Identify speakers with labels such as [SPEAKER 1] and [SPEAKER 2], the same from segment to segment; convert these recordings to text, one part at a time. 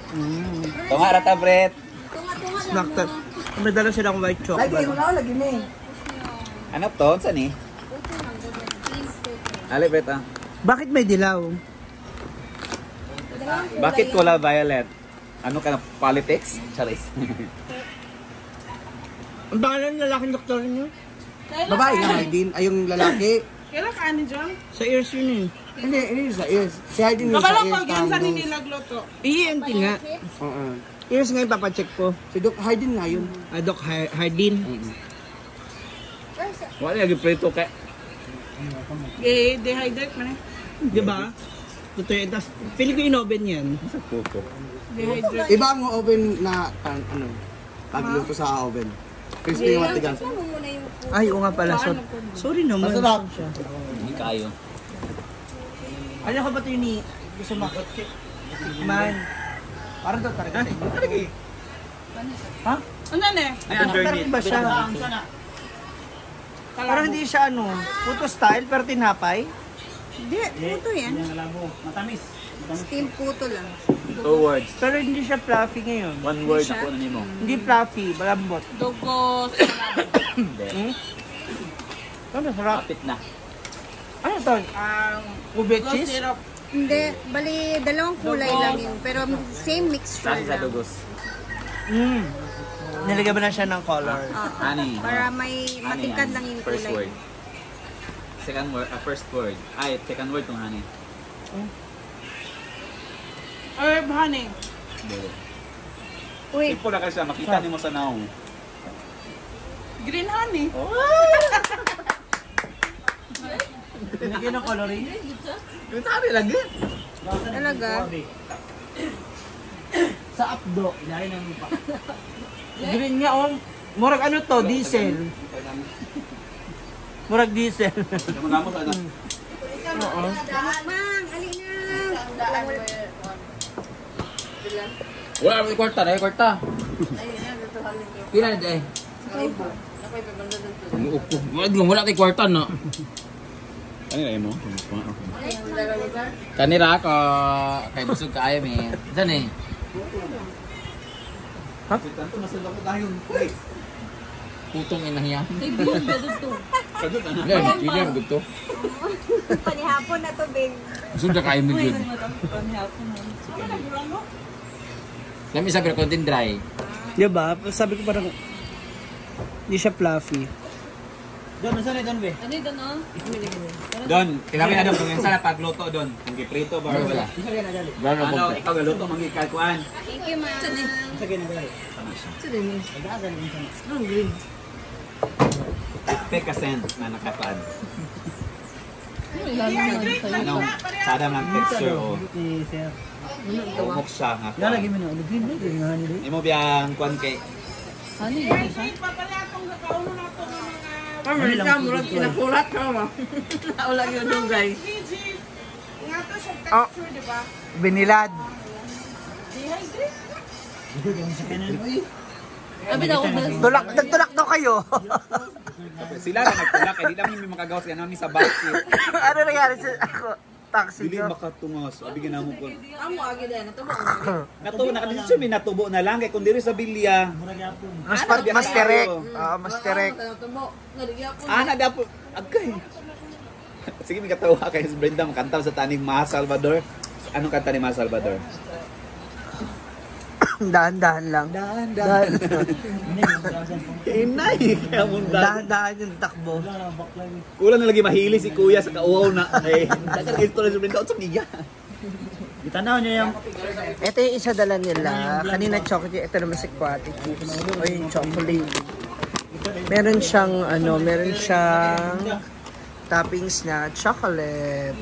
[SPEAKER 1] Tunga ra ta, Brett.
[SPEAKER 2] Tunga-tunga lang.
[SPEAKER 3] Snack time. May dala silang white
[SPEAKER 4] Lagi
[SPEAKER 3] chocolate.
[SPEAKER 4] mo na lagi ni.
[SPEAKER 1] Ano to? Saan ni?
[SPEAKER 2] Puto lang. Steam puto.
[SPEAKER 1] Ali, Brett ah.
[SPEAKER 3] Bakit may dilaw?
[SPEAKER 2] Dalawang kulay
[SPEAKER 1] Bakit
[SPEAKER 2] yun.
[SPEAKER 1] kulay violet? Ano ka na? Politics? Charis.
[SPEAKER 3] Ang pangalan ng lalaking doktor niyo?
[SPEAKER 4] Babae nga Hardin, ay yung lalaki.
[SPEAKER 5] Kailan ka ani John?
[SPEAKER 3] Sa ears yun eh.
[SPEAKER 4] Hindi, hindi yung sa ears. Si Hardin yung sa
[SPEAKER 5] Kabalo
[SPEAKER 4] ears.
[SPEAKER 5] pag yun sa
[SPEAKER 4] tawag.
[SPEAKER 5] nilagluto.
[SPEAKER 3] ENT nga.
[SPEAKER 4] Oo.
[SPEAKER 3] Ears nga yung papacheck ko.
[SPEAKER 4] Si Doc Hardin nga yun.
[SPEAKER 3] Ah, Doc Hardin.
[SPEAKER 1] Wala lagi prito kay.
[SPEAKER 5] Eh, dehydrate man eh.
[SPEAKER 3] Di ba? Totoo yun. Tas, feeling ko in-oven yan.
[SPEAKER 1] Sa puto.
[SPEAKER 5] Dehydrate.
[SPEAKER 4] Iba ang oven na ano, pagluto sa oven. Crispy yung matigas.
[SPEAKER 2] Tikman mo muna yung puto.
[SPEAKER 3] Ay, oo nga pala. So, sorry naman.
[SPEAKER 4] Masarap.
[SPEAKER 1] Hindi kayo.
[SPEAKER 3] Ano ka ba ito yung ni... Gusto mo? Man. Parang daw talaga sa inyo. Ha?
[SPEAKER 5] Ano na eh?
[SPEAKER 1] Ay,
[SPEAKER 3] Parang
[SPEAKER 1] underneath.
[SPEAKER 3] iba siya. Parang hindi siya ano, puto style pero tinapay.
[SPEAKER 2] Hindi, puto yan. Steam puto lang.
[SPEAKER 1] Two words.
[SPEAKER 3] Pero hindi siya fluffy ngayon.
[SPEAKER 1] One word ako na nimo.
[SPEAKER 3] Hindi fluffy, malambot.
[SPEAKER 5] Dugos.
[SPEAKER 1] Hindi.
[SPEAKER 3] Ano, sarap.
[SPEAKER 1] Kapit na.
[SPEAKER 3] Ano to?
[SPEAKER 5] Ang
[SPEAKER 3] Ube
[SPEAKER 5] dugos
[SPEAKER 3] cheese?
[SPEAKER 5] syrup.
[SPEAKER 2] Hindi, bali dalawang kulay lang yun. Pero same mixture
[SPEAKER 1] Lasa sa
[SPEAKER 2] lang.
[SPEAKER 1] dugos.
[SPEAKER 3] Nilagyan ba na siya ng color?
[SPEAKER 2] Oo.
[SPEAKER 1] Ani.
[SPEAKER 2] Para may
[SPEAKER 1] Honey,
[SPEAKER 2] matingkad
[SPEAKER 1] honey.
[SPEAKER 2] lang yung
[SPEAKER 1] First
[SPEAKER 2] kulay.
[SPEAKER 1] word. Second word, first word. Ay, second word tong honey.
[SPEAKER 5] Herb honey.
[SPEAKER 1] Hindi.
[SPEAKER 2] Uy,
[SPEAKER 1] Simple na kasi siya, makita nimo sa naong.
[SPEAKER 5] Green honey.
[SPEAKER 3] Nilagyan ng coloring?
[SPEAKER 1] Yung sabi lang yun.
[SPEAKER 2] Talaga?
[SPEAKER 3] Sa apdo. Green nga oh. Murag ano to, diesel. Murag diesel.
[SPEAKER 1] Namo sa ano.
[SPEAKER 2] Mang, alin na.
[SPEAKER 6] Wala mo kwarta, na kwarta. Pila na eh. Umuupo. Wala di wala kay kwarta no.
[SPEAKER 1] Ano yung mo?
[SPEAKER 6] Kanira ko kay busog kaayo mi. Diyan eh.
[SPEAKER 1] Tanto nasa lako tayo.
[SPEAKER 6] Putong inang yan.
[SPEAKER 1] Kadot ana.
[SPEAKER 6] Wala, hindi yan gusto.
[SPEAKER 2] Panihapon na to, babe.
[SPEAKER 6] Busog na kaayo mi gyud. Lami sa pero konting dry.
[SPEAKER 3] Di ba? Sabi ko parang hindi siya fluffy.
[SPEAKER 1] Don, kinabi na don kung yung sana pagluto don, kung giprito ba or wala.
[SPEAKER 6] Brown
[SPEAKER 1] Ano, ikaw galuto mangikalkuan.
[SPEAKER 2] Thank you, ma'am.
[SPEAKER 1] Pick a cent na nakakuan.
[SPEAKER 5] Dehydrate lang
[SPEAKER 1] Ano,
[SPEAKER 5] na. Pareha.
[SPEAKER 1] sada lang texture o. Umok siya nga. Lalagay mo na Imo biyang kuan kay
[SPEAKER 5] Dehydrate pa pala itong kakauno na ito ng mga veggies. Nga to siya texture, di ba?
[SPEAKER 3] Binilad.
[SPEAKER 5] Dehydrate.
[SPEAKER 3] Tulak, nagtulak daw kayo.
[SPEAKER 1] Sila na nagtulak kay di lang mi makagawas kay nami sa backseat.
[SPEAKER 3] Ano nangyari sa ako? Taxi
[SPEAKER 1] Dili
[SPEAKER 3] ko.
[SPEAKER 1] makatungos. Abi ginamo ko.
[SPEAKER 5] Amo agi din. Natubo.
[SPEAKER 1] Natubo na kasi siya natubo na lang kay kun diri sa bilya.
[SPEAKER 3] Mas terek. Oo, mas terek.
[SPEAKER 1] Ah, na dapo agkay. Sige, may katawa kay si Brenda makanta sa taning Ma Salvador. Anong kanta ni Ma Salvador?
[SPEAKER 3] Dahan-dahan lang.
[SPEAKER 1] Dahan-dahan. Inay, kaya mong dahan.
[SPEAKER 3] Dahan-dahan yung takbo.
[SPEAKER 1] Kulang na lagi mahili si kuya sa kauaw na. Eh, dagan kay istorya si Brenda unsa niya.
[SPEAKER 7] Gitanaw niya yung
[SPEAKER 3] Ito yung isa dala nila. Kanina chocolate, ito naman si Kwati chips. O yung chocolate. Meron siyang ano, meron siyang toppings na chocolate.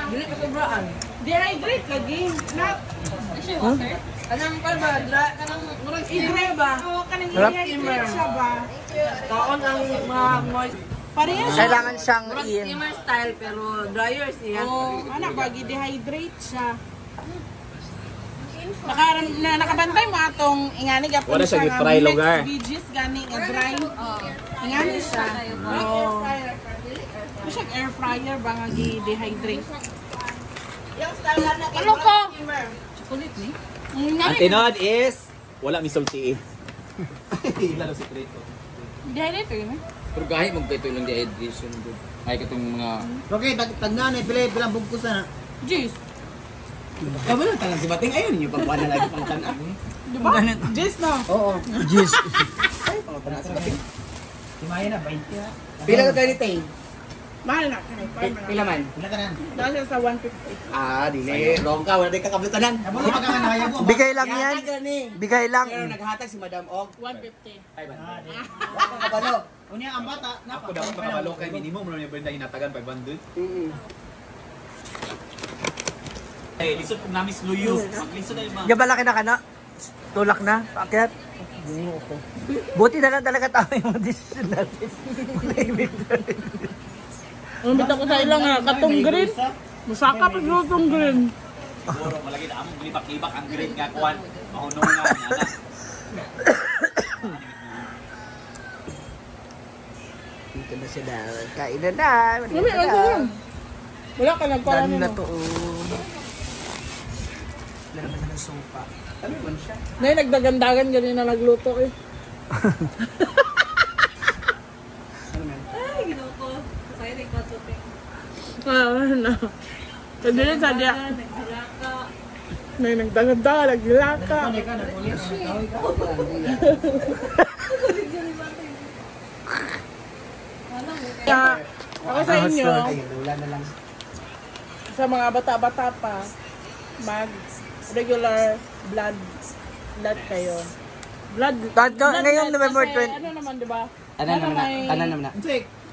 [SPEAKER 5] Dili pa sobraan. Dehydrate lagi. Not
[SPEAKER 8] Kanang kan ba, dra, kanang murag steamer ba?
[SPEAKER 5] Oo, kanang
[SPEAKER 3] Sarap.
[SPEAKER 5] i-dehydrate siya ba?
[SPEAKER 8] Kaon ang mga moist.
[SPEAKER 5] Pareha siya.
[SPEAKER 3] Kailangan siyang
[SPEAKER 8] Murag
[SPEAKER 3] i-
[SPEAKER 8] steamer style pero dryer siya.
[SPEAKER 5] Oo, anak, bagi dehydrate siya. Naka, na, nakabantay mo atong ingani gapon
[SPEAKER 1] Wala siya
[SPEAKER 5] nga
[SPEAKER 1] gi-fry
[SPEAKER 5] mixed
[SPEAKER 1] lugar.
[SPEAKER 5] veggies gani nga dry. Ingani siya. Oo. Siya air fryer ba nga gi-dehydrate. Ano ko?
[SPEAKER 8] Chocolate ni?
[SPEAKER 1] Ang tinod is, wala misulti eh. Lalo sikreto.
[SPEAKER 5] Dehydrate yun eh.
[SPEAKER 6] Pero gahi magpito lang dehydration good. Ay katong mga
[SPEAKER 7] Okay, tagnan eh pila pila bugkos na.
[SPEAKER 5] Juice.
[SPEAKER 4] Kamo na tanang si Bating ayun yung pagkuha na lagi pang tanan.
[SPEAKER 5] Diba? Juice no?
[SPEAKER 4] Oo.
[SPEAKER 3] Jeez.
[SPEAKER 4] Ay, pang si Bating.
[SPEAKER 7] Si Maya na 20 ha.
[SPEAKER 4] Pila ka ganito eh?
[SPEAKER 5] Mahal na. Mahal na.
[SPEAKER 4] Pila man?
[SPEAKER 7] Pila tanan.
[SPEAKER 5] Dahil sa 150.
[SPEAKER 4] Ah, dili. Wrong ka, wala di ka kabutanan.
[SPEAKER 7] Amo na pagka nahaya mo.
[SPEAKER 3] Bigay lang yan.
[SPEAKER 4] Gihatag gani.
[SPEAKER 3] Bigay lang.
[SPEAKER 4] Pero naghatag si Madam Og.
[SPEAKER 5] 150.
[SPEAKER 4] 500. Wa ka kabalo.
[SPEAKER 7] Unya ang bata na.
[SPEAKER 1] Ako dapat makabalo kay minimum mo niya Brenda hinatagan 500. Eh, lisod kung namis luyo. Maglisod na yung mga.
[SPEAKER 3] Gabalaki na ka na. Tulak na. Paakyat. Buti na lang talaga tama yung mga decision natin. Manahimik na rin.
[SPEAKER 5] Umit ako sa ilang nga, katong green. Musaka pa siguro tong green.
[SPEAKER 1] Siguro malagi na among gilibak-libak ang green nga kuan. Mahunong nga nga.
[SPEAKER 3] Dito na sila. Kain na na.
[SPEAKER 5] Mami, ano yun? Wala ka lang para
[SPEAKER 3] Done na
[SPEAKER 5] nimo.
[SPEAKER 3] to. Oh. Wala naman ng sopa.
[SPEAKER 5] Nay, nagdagandagan ganyan na nagluto eh.
[SPEAKER 8] Ay, ginoo ko. Kaya rin ko to.
[SPEAKER 5] Ah, ano. Hindi rin sa diya.
[SPEAKER 8] Naghilaka.
[SPEAKER 5] Nay, nagdagandagan, naglaka. Kaya, ako sa inyo,
[SPEAKER 4] Wala na lang.
[SPEAKER 5] sa mga bata-bata pa, mag regular blood blood kayo. Blood.
[SPEAKER 3] Ngayong
[SPEAKER 5] blood
[SPEAKER 3] November
[SPEAKER 5] kasi
[SPEAKER 3] 20
[SPEAKER 5] ano naman, di ba?
[SPEAKER 4] Tanan naman na. Tanan naman na.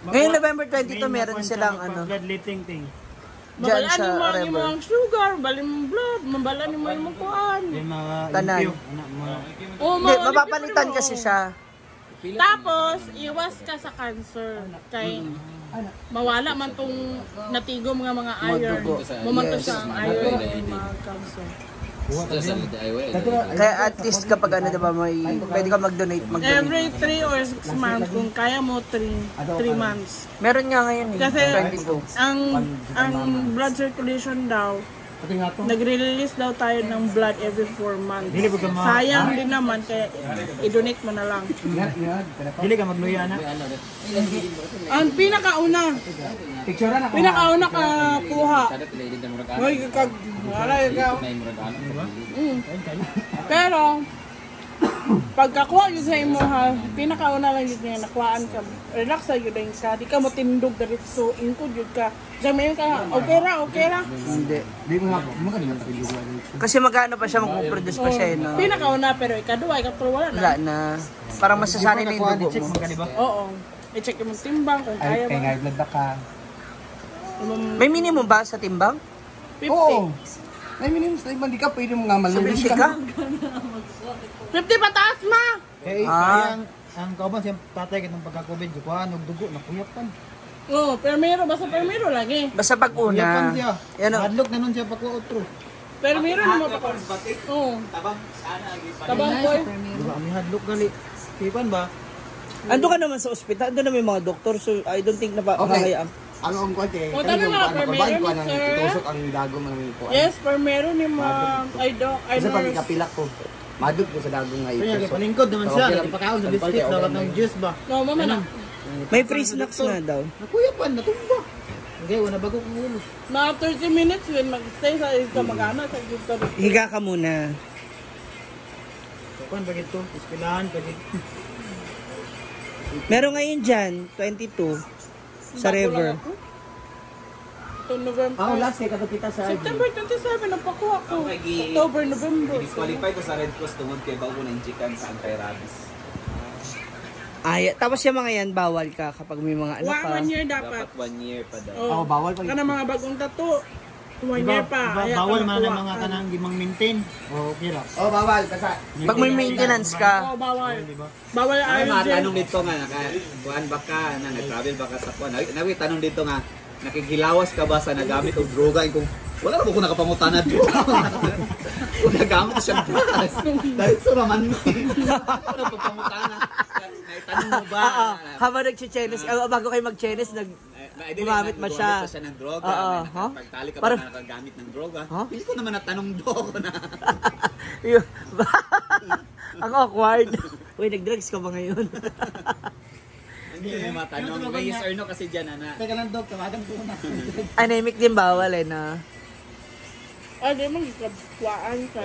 [SPEAKER 3] Ngayong November 22, meron silang ano.
[SPEAKER 7] Bloodletting thing.
[SPEAKER 3] Diyan
[SPEAKER 5] Mabalaan
[SPEAKER 3] sa
[SPEAKER 5] mo ang
[SPEAKER 3] river.
[SPEAKER 5] imong sugar, mabalaan mo blood, mabalaan mo imong kuan.
[SPEAKER 7] Yung mga
[SPEAKER 3] Tanan.
[SPEAKER 7] limpyo. Ano, mga
[SPEAKER 5] Oh,
[SPEAKER 3] Hindi, mapapalitan kasi siya.
[SPEAKER 5] Tapos, iwas ka sa cancer. Kay mawala man tong natigom nga mga iron.
[SPEAKER 3] Madugo.
[SPEAKER 5] Mumanto
[SPEAKER 3] Yes.
[SPEAKER 5] siya ang iron yung mga cancer.
[SPEAKER 6] sa DIY.
[SPEAKER 3] Kaya at least kapag ano diba may pwede ka mag-donate, mag-donate.
[SPEAKER 5] Every 3 or 6 months, kung kaya mo 3 months.
[SPEAKER 3] Meron nga ngayon eh,
[SPEAKER 5] Kasi
[SPEAKER 3] 22.
[SPEAKER 5] ang blood circulation daw, nagre-release daw tayo ng blood every 4 months. Sayang din naman, kaya i-donate mo na lang.
[SPEAKER 7] Dili ka magluya na.
[SPEAKER 5] Ang pinakauna,
[SPEAKER 4] Picture na
[SPEAKER 5] pinakauna ka kuha.
[SPEAKER 6] Sada pila din murag ano.
[SPEAKER 5] Hoy, kag wala ikaw.
[SPEAKER 6] May murag ano.
[SPEAKER 5] Pero pagkakuha yun sa imo ha, pinakauna lang yun nga nakuhaan ka. Relax sa yun din ka, di ka mo tindog diretso, ingkod yun ka. Diyan mayon ka, okay ra, okay ra.
[SPEAKER 3] Hindi.
[SPEAKER 4] Di mo mo kanina pakilugan.
[SPEAKER 3] Kasi magkano pa siya, magpo-produce pa siya eh, no?
[SPEAKER 5] Pinakauna pero ikaduha, ikatlo wala na.
[SPEAKER 3] Wala na. Parang masasanay na yung dugo mo.
[SPEAKER 7] Di ba?
[SPEAKER 5] Oo. I-check yung timbang kung kaya
[SPEAKER 4] Ay,
[SPEAKER 5] ba.
[SPEAKER 4] high blood ba ka?
[SPEAKER 5] Imong
[SPEAKER 3] May minimum ba sa timbang?
[SPEAKER 5] 50.
[SPEAKER 4] Oo. Ay, minimum sa ibang di ka pwede mo nga malulog
[SPEAKER 3] 70 ka?
[SPEAKER 5] 50 pataas ma!
[SPEAKER 7] Kay
[SPEAKER 3] Ah.
[SPEAKER 7] ang ang kauban siyang tatay kitong pagka-COVID, gikuhaan og dugo nakuyapan.
[SPEAKER 5] Oo, permiro, basta permiro lagi.
[SPEAKER 3] Basta pag
[SPEAKER 7] Kuyapan
[SPEAKER 3] una.
[SPEAKER 7] siya.
[SPEAKER 3] Yan o.
[SPEAKER 7] Hadlok na nun siya pagkuha otro.
[SPEAKER 5] Permiro na mo pa. Oo.
[SPEAKER 1] Tabang ana lagi pa.
[SPEAKER 5] Tabang ko.
[SPEAKER 7] Di ba kami hadlok gali. Kipan ba?
[SPEAKER 3] Ando ka naman sa ospital, ando na may mga doktor, so I don't think na pa
[SPEAKER 4] Okay.
[SPEAKER 3] kakayaan.
[SPEAKER 4] Ang ang kuwan kay
[SPEAKER 5] O, tanong nga,
[SPEAKER 4] kuwan
[SPEAKER 5] permiro
[SPEAKER 4] kuwan
[SPEAKER 5] ni
[SPEAKER 4] ang
[SPEAKER 5] sir.
[SPEAKER 4] itusok ang dagom ang kuwan.
[SPEAKER 5] Yes, permiro ni ma'am. Ay, doc, ay
[SPEAKER 4] Kasi pag
[SPEAKER 5] nurse.
[SPEAKER 4] ikapilak ko, madug ko sa dagom nga
[SPEAKER 7] Kaya
[SPEAKER 4] itusok.
[SPEAKER 7] palingkod naman siya,
[SPEAKER 4] Okay lang.
[SPEAKER 7] nagpakaon sa
[SPEAKER 4] Tampal
[SPEAKER 7] biscuit
[SPEAKER 4] kay
[SPEAKER 7] daw
[SPEAKER 4] okay
[SPEAKER 7] katong
[SPEAKER 4] lang.
[SPEAKER 7] juice ba.
[SPEAKER 5] No, mama na.
[SPEAKER 3] May free snacks na daw.
[SPEAKER 7] Nakuyapan, natumba. Okay, wala bago kong ulo.
[SPEAKER 5] Mga 30 minutes yun, mag-stay sa isa mag-ano, sa dito.
[SPEAKER 3] Higa ka muna.
[SPEAKER 7] Kuan ba gito? Eskwelahan pa gito.
[SPEAKER 3] Meron ngayon dyan, 22, sa river.
[SPEAKER 5] Ito November.
[SPEAKER 4] Ah, last kay kadto kita sa
[SPEAKER 5] September 27, napakuha ko.
[SPEAKER 1] Okay,
[SPEAKER 5] October, November.
[SPEAKER 1] Disqualify ko sa Red Cross tungod kay bago na injikan sa anti-rabies.
[SPEAKER 3] Ay, tapos yung mga yan, bawal ka kapag may mga ano
[SPEAKER 5] One,
[SPEAKER 3] ka.
[SPEAKER 5] one year dapat.
[SPEAKER 1] Dapat 1 year pa daw.
[SPEAKER 5] Oh.
[SPEAKER 4] Oh, bawal pa.
[SPEAKER 5] Kana mga bagong tattoo. One
[SPEAKER 7] Diba,
[SPEAKER 5] year pa.
[SPEAKER 7] diba,
[SPEAKER 5] Kaya
[SPEAKER 7] bawal
[SPEAKER 5] ka
[SPEAKER 7] man ang
[SPEAKER 5] makuha
[SPEAKER 7] mga
[SPEAKER 5] ka.
[SPEAKER 7] kanang gimang maintain. O okay ra.
[SPEAKER 4] Oh, bawal kasi
[SPEAKER 3] Pag may maintenance ka,
[SPEAKER 5] Oo, bawal.
[SPEAKER 7] Diba?
[SPEAKER 5] Bawal
[SPEAKER 1] Ay, mga
[SPEAKER 5] allergy.
[SPEAKER 1] tanong dito nga, naka, kuan ba ka, na, nag-travel ba ka sa kuan? Nawi, tanong dito nga, nakikilawas ka ba sa nagamit og droga? Kung wala ra ko nakapangutana droga. Kung nagamit siya drugs. Dahil sa raman mo. Wala pa pangutana. Naitanong mo ba?
[SPEAKER 3] Oo, habang nagche-chenes, bago kayo mag-chenes, nag gumamit ba siya?
[SPEAKER 1] Gumamit ba siya ng droga?
[SPEAKER 3] Oo,
[SPEAKER 1] May
[SPEAKER 3] huh?
[SPEAKER 1] nakapagtali ka ba na nakagamit ng droga?
[SPEAKER 3] Huh?
[SPEAKER 1] Hindi ko naman natanong do ako na.
[SPEAKER 3] Ang awkward. Uy, nag-drugs ka ba ngayon?
[SPEAKER 1] Hindi mo matanong. May yes or no kasi dyan, ana.
[SPEAKER 7] Teka lang, Dok. Tawagan ko na.
[SPEAKER 3] Anemic din bawal eh, na.
[SPEAKER 5] Ay, di mo gikabuan ka.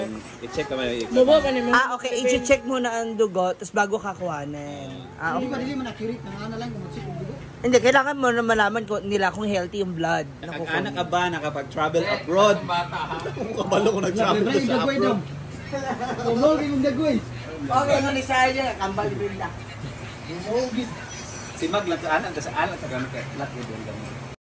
[SPEAKER 1] I-check ka ba?
[SPEAKER 5] Dugo ka ni mo.
[SPEAKER 3] Ah, okay. I-check muna ang dugo, tapos bago kakuhanin. Ah,
[SPEAKER 7] Hindi
[SPEAKER 3] okay.
[SPEAKER 7] ba dili man accurate nang ana lang kung magsik og dugo?
[SPEAKER 3] Hindi, kailangan mo na malaman ko, nila kung healthy yung blood. na
[SPEAKER 1] Nakag-ana
[SPEAKER 3] kukunin.
[SPEAKER 1] ka ba nakapag-travel abroad?
[SPEAKER 6] Bata ha.
[SPEAKER 1] Kung kabalo ko nag-travel
[SPEAKER 7] Libre
[SPEAKER 1] sa
[SPEAKER 7] yung dagoy,
[SPEAKER 1] abroad.
[SPEAKER 7] Dok. Tumog yung dagoy.
[SPEAKER 3] Okay, ano ni Sarah, kambal Brenda.
[SPEAKER 1] Si Mag lang sa anak, sa anak sa gamit kay lat yun yung gamit.